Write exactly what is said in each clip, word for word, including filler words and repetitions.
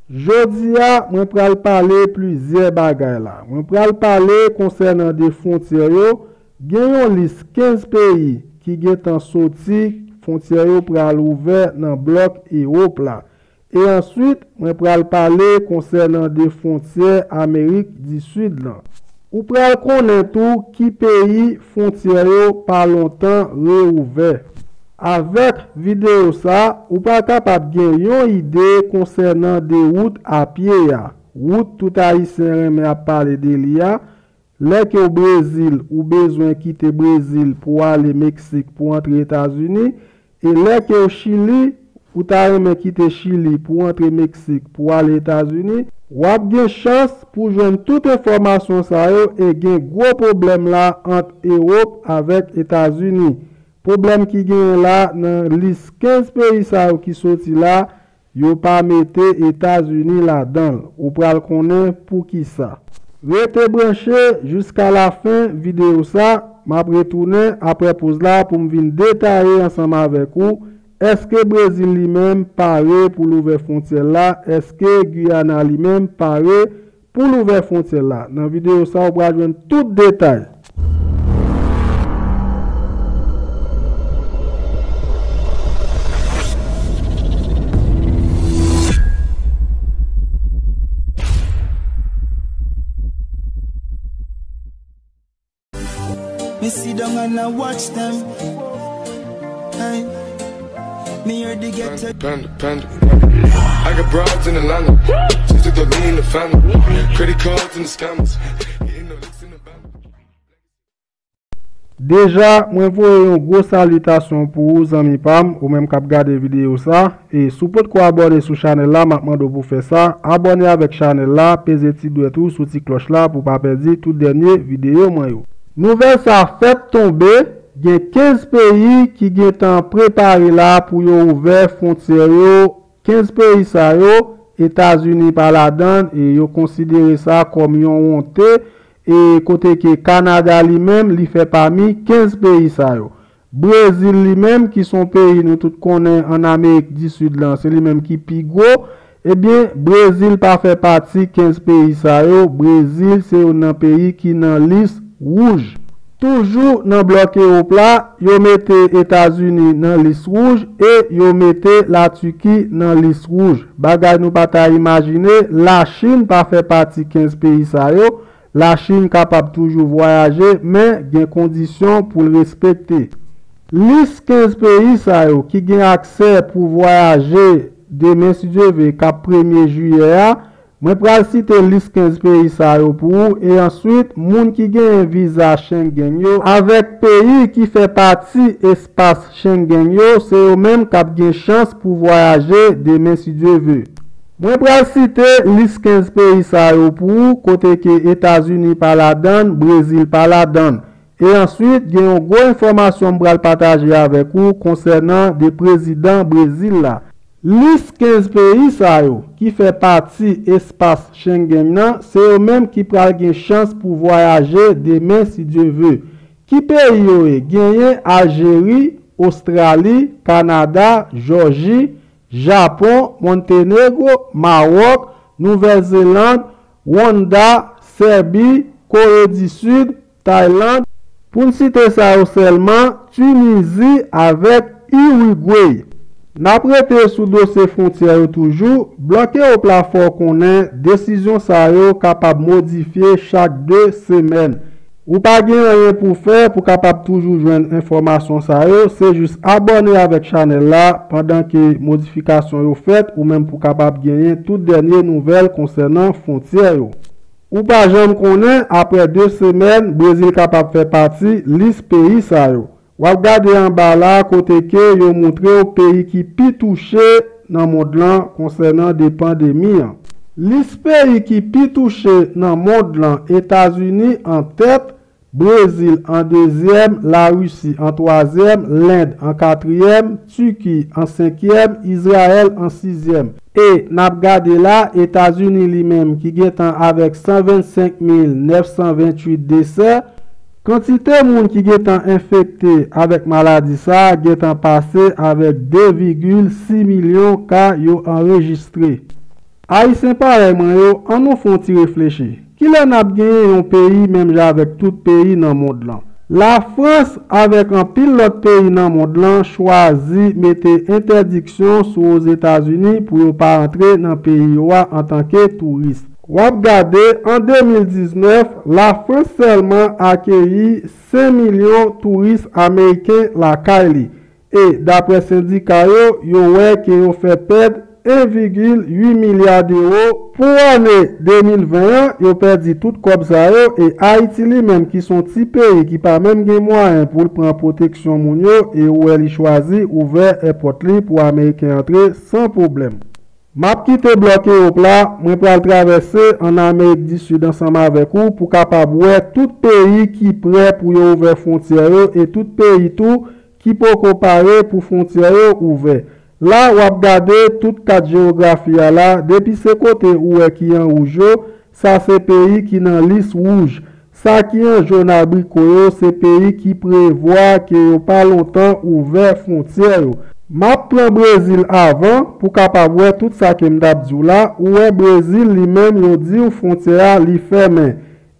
Jodi a, mwen pral pale plizyè bagay la. Mwen pral pale konsènan de fwontyè yo. Gen yon lis kenz peyi ki gentan soti, fwontyè yo pral ouvè nan blòk Ewòp la. E answit, mwen pral pale konsènan de fwontyè Amerik di Sid lan. Ou pral konnen tou ki peyi fwontyè yo pa lontan reouvè. Avèk videyo sa, ou pral kapab gen yon ide konsènan de wout a pye a. Wout tout Ayisyen renmen ap pale de li a. Lè ke w Brezil, ou bezwen kite Brezil pou w ale Meksik pou antre Etazini. E lè ke w Chili, ou ta renmen kite Chili pou w antre Meksik pou w ale Etazini, w ap gen chans pou jwenn tout enfòmasyon sa yo e gen gwo pwoblèm la ant Ewòp avèk Etazini. Pwoblèm ki genyen la nan lis kenz peyi sa yo ki soti la, yo pa mete Etazini ladan l. Ou pral konnen poukisa. Rete branche jiska lafen videyo sa. M ap retounen apre poz la pou m vin detaye ansanm avèk ou. Èske Brezil li menm pare pou l ouvè fwontyè l la? Èske Giyana li menm pare pou l ouvè fwontyè l la? Nan videyo sa, ou pral jwenn tout detay. Me sit down and I watch them. Hey, me hear the ghetto. Panda, panda, panda. I got broads in Atlanta. Just took the lean in the family. Credit cards and the scammers. Getting no licks in the van. Deja, mwen voye yon gwo salitasyon pou ou, zanmi pa m, ou menm k ap gade videyo sa. E si w potko abòne sou chanèl la, m ap mande w pou fè sa. Abòne avèk chanèl la, peze ti dwèt ou sou ti klòch la pou w pa pèdi tout dènye videyo mwen yo. Nouvèl sa fèk tonbe, gen kenz peyi ki gentan prepare la pou yo ouvè fwontyè yo. Kenz peyi sa yo, Etazini pa ladan l, e yo konsidere sa kòm yon wonte, e kote ke Kanada li menm, li fè pami kenz peyi sa yo. Brezil li menm, ki se yon peyi nou tout konnen ann Amerik di Sid lan, se li menm ki pi gwo, ebyen, Brezil pa fè pati kenz peyi sa yo. Brezil se youn nan peyi ki nan lis wouj. Toujou nan blòk Ewòp la, yo mete Etazini nan lis wouj e yo mete Latiki nan lis wouj. Bagay nou pa ta imajine, Lachin pa fè pati kenz peyi sa yo. Lachin kapab toujou vwayaje, men gen kondisyon pou l respekte. Lis kenz peyi sa yo ki gen aksè pou vwayaje demen, si Dye vle, k ap premye jiyè a, mwen pral site lis kenz peyi sa yo pou ou, e answit, moun ki genyen viza Schengen yo, avèk peyi ki fè pati espas Schengen yo, se yo menm k ap gen chans pou vwayaje demen, si Dye vle. Mwen pral site lis kenz peyi sa yo pou ou, kote ke Etazini pa ladan l, Brezil pa ladan l. E answit, gen yon gwo enfòmasyon m pral pataje avèk ou konsènan de prezidan Brezil la. Lis kenz peyi sa yo ki fè pati espas Schengen nan, se yo menm ki pral gen chans pou vwayaje demen, si Dye vle. Ki peyi yo ye? Genyen Aljeri, Ostrali, Kanada, Jòji, Japon, Montenegro, Mawòk, Nouvèl Zeland, Rwanda, Sèbi, Kore di Sid, Tayland, pou n site sa yo sèlman, Tinizi avèk Irigwe. N ap rete sou dosye fwontyè yo toujou. Blòk Ewòp la fè w konnen desizyon sa yo kapab modifye chak de semèn. Ou pa gen anyen pou fè pou kapab toujou jwenn enfòmasyon sa yo, se jis abòne avèk chanèl la pandan ke modifikasyon yo fèt, ou menm pou kapab genyen tout dènye nouvèl konsènan fwontyè yo. Ou pa janm konnen, apre de semèn, Brezil kapab fè pati lis peyi sa yo. W ap gade anba la kote ke yo moutre w peyi ki pi touche nan mond lan konsènan de pandemi an. Lis peyi ki pi touche nan mond lan, Etazini an tèt, Brezil an dezyèm, Larisi an twazyèm, Lend an katriyèm, Tiki an senkyèm, Izrayèl an sizyèm. E n ap gade la, Etazini li menm ki gentan avèk san vennsenk mil nèf san venntuit desè, kantite moun ki gentan enfekte avèk maladi sa a gentan pase avèk de vigil sis milyon ka yo anrejistre. Ayisyen parèy mwen yo, ann nou fè yon ti reflechi. Kilè n ap genyen yon peyi menm jan avèk tout peyi nan mond lan? Lafrans avèk anpil lòt peyi nan mond lan chwazi mete entèdiksyon sou Ozetazini pou yo pa antre nan peyi yo a antanke touris. W ap gade, an de mil diznèf, Lafrans sèlman akeyi senk milyon touris ameriken lakay li. E, daprè sendika yo, yo wè ke yo fè pèd en vigil uit milya dewo. Pou ane de mil ven an, yo pèdi tout kòb sa yo, e Ayiti li menm, ki s on ti peyi ki pa menm gen mwayen pou l pran pwoteksyon moun yo, e ou wè li chwazi ouvè èpòt li pou Ameriken antre san pwoblèm. M ap kite blòk Ewòp la, mwen pral travèse ann Amerik di Sid ansanm avèk ou pou kapab wè tout peyi ki prè pou yo ouvè fwontyè yo e tout peyi tou ki poko pare pou fwontyè yo ouvè. La, w ap gade tout kat jewografi a la, depi se kote ou wè ki an wouj yo, sa se peyi ki nan lis wouj. Sa ki an jòn abriko yo, se peyi ki prevwa ke yo pa lontan ouvè fwontyè yo. M ap pran Brezil avan pou kapab wè tout sa ke m t ap di w la. Ou wè Brezil li menm, yo di w fwontyè a li fèmen.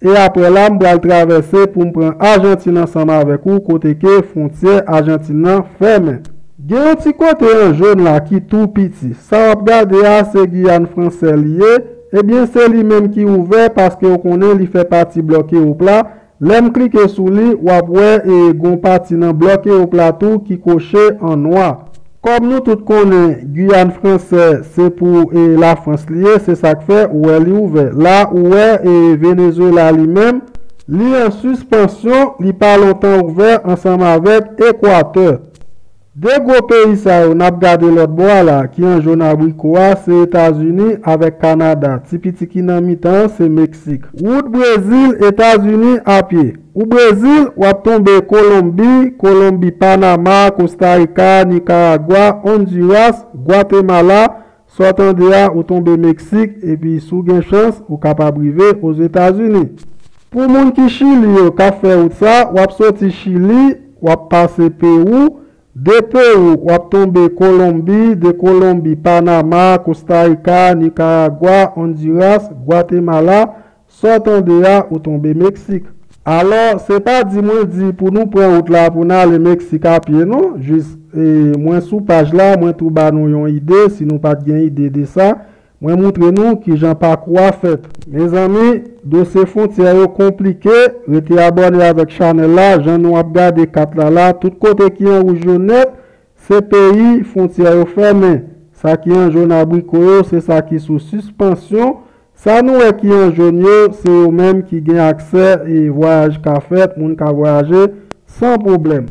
E aprè la, m pral travèse pou m pran Ajantin ansanm avèk ou, kote ke fwontyè Ajantin nan fèmen. Gen yon ti kote an jòn la ki tou piti. Sa w ap gade a, se Giyàn Fransè li ye. Ebyen, se li menm ki ouvè paske w konnen li fè pati blòk Ewòp la. Lè m klike sou li, w ap wè e gon pati nan blòk Ewòp la tou ki koche an nwa. Kòm nou tout konnen, Giyàn Fransè se pou e Lafrans li ye, se sa k fè ou wè li ouvè. La, ou wè e Venezwela li menm, li an sispansyon, li pa lontan ouvè ansanm avèk Ekwatè. De gwo peyi sa yo n ap gade lòt bò a la, ki an jòn abriko a, se Etazini avèk Kanada. Ti piti ki nan mitan an, se Meksik. Wout Brezil, Etazini a pye. Ou Brezil, w ap tonbe Kolonbi, Kolonbi, Panama, Kostarika, Nikaragwa, Ondiras, Gwatemala. Sa w tande a, ou tonbe Meksik, epi si w gen chans, ou kapab rive Ozetazini. Pou moun ki Chili yo k ap fè wout sa, w ap soti Chili, w ap pase Pewou, de Pewou, w ap tonbe Kolonbi, de Kolonbi, Panama, Kostarika, Nikaragwa, Ondiras, Gwatemala. Sa w tande a, ou tonbe Meksik. Alò, se pa di mwen di pou nou pran wout la pou n ale Meksik a pye non, jis e, mwen sou paj la, mwen tou ba nou yon ide, si nou pa t gen ide de sa, mwen moutre nou kijan pakou a fèt. Mezanmi, dosye fwontyè yo konplike, rete abòne avèk chanèl la, jan nou ap gade kat la la, tout kote ki an wouj yo nèt, se peyi fwontyè yo fèmen. Sa ki an jòn abriko yo, se sa ki sou sispansyon. Sa nou wè ki an jòn yo, se yo menm ki gen aksè e vwayaj ka fèt, moun ka vwayaje san pwoblèm.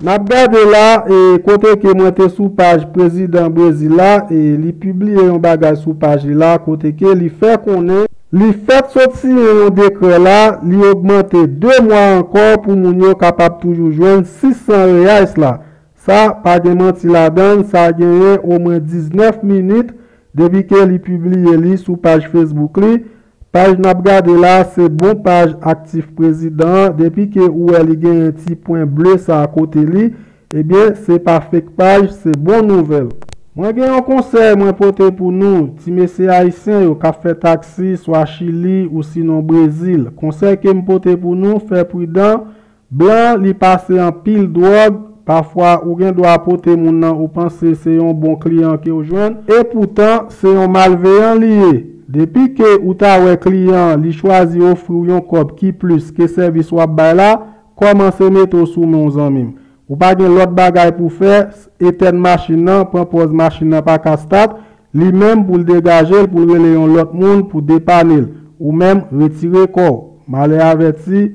N ap gade la, e kote ke mwen te sou paj prezidan Brezil la, e li pibliye yon bagay sou paj li la, kote ke li fè konnen, li fèk sot siyen yon dekrè la, li ogmante de mwa ankò pou moun yo kapab toujou jwenn sis san reyais la. Sa pa gen manti ladan l, sa genyen omwen diznèf minit depi ke li pibliye li sou paj Facebook li. Paj n ap gade la, se bon paj aktif prezidan an. Depi ke ou wè li genyen ti pwen ble sa a kote li, ebyen, se pa fake paj, se bon nouvèl. Mwen gen yon konsèy mwen pote pou nou, ti mesye ayisyen yo k ap fè taksi, swa Chili ou sinon Brezil. Konsèy ke m pote pou nou, fè pridan, Blan, li pase anpil dwòg, pafwa ou gen dwa pote moun nan ou panse se yon bon kliyan ke w jwenn, epoutan se yon malveyan li ye. Depi ke ou ta wè kliyan an, li chwazi ofri w yon kòb ki plis ke sèvis w ap bay la, kòmanse mete w sou men w, zanmi m. Ou pa gen lòt bagay pou fè, etèn machin nan, pran pòz machin nan pa ka stat, li menm pou l degaje l, pou l rele yon lòt moun pou depane l. Ou menm, retire kò w. Malè avèti,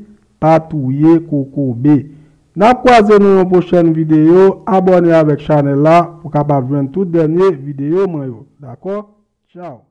pa touye kokobe. N ap kwaze nan yon pwochèn videyo, abòne avèk chanèl la pou w kapab jwenn tout dènye videyo mwen yo. Dakò? Tchaw!